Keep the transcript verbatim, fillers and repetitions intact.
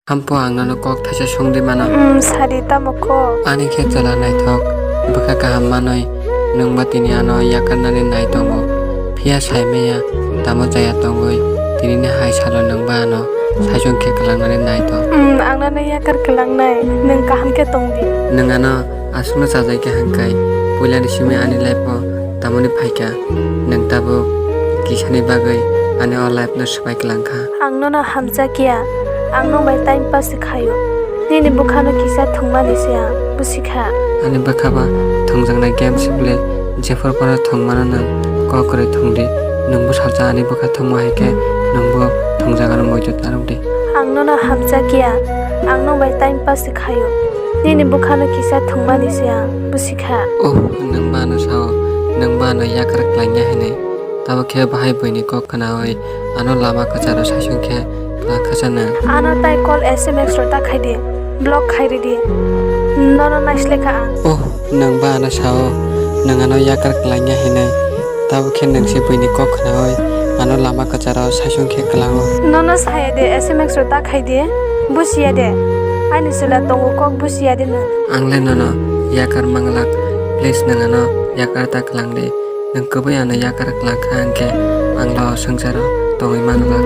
Hampo ang nono kok thaisa songdi mano. Hmm, sadi tamo kok? Ani khe chwla naithok, bwkha kaham manwi nwngba tini ano yakarnani nai tongo. Phiya saimaya tamo chaya tongwi tinini hai salo nwngba ano saichung khe kwlangnani nai tong. Hmm, ang nono yakar kwlangnai, nwng kaham khe tongdi. Nwng ano aswkno chajai khe hangkai, puilani simi ani life-o tamoni phaikha, nwng tabuk kisani bagwi ani o life-no swbai kwlangkha. Ang nono hamjakya, ang nwng bai time pass se khaio. Nini bwkhano kisa thwngmani se ang busikha. Ani bwkha ba thwngjaknai game se bwle, jephru phano thwngmano nwng kok kwrwi thwngdi, nwngbo salsa ani bwkha thwngma hai khe nwngbo thwngjak ano moidu ta rwdi. Ang nono hamjakya, ang nwng bai time pass se khaio. Nini bwkhano kisa thwngmani se ang busikha. Oh, nwng ba ano sao, nwng ba ano yakar kwlangya hinwi. Tabuk khe bahai buini kok khnaui ano lama kwcharo saichung khe kwlangkha sa nwng. Ano tai call S M S rok ta khaidi, block khairidi. Nono naislekha ang. Oh, nwng ba ano sao, nwng ano yakar kwlangya hinwi. Tabuk khe nwng se buini kok khnaui ano lama kwcharo saichung khe kwlango. Nono saya de, S M S rok ta khaidi, busiya de. Ani chwla tongo kok busiya de nwng. Ang le nono yakar manglak, please nwng ano yakar ta kwlangdi. Nwng kwbui ano yakar kwlangkha hwnkhe ang lo swngcharo tongwi manglak.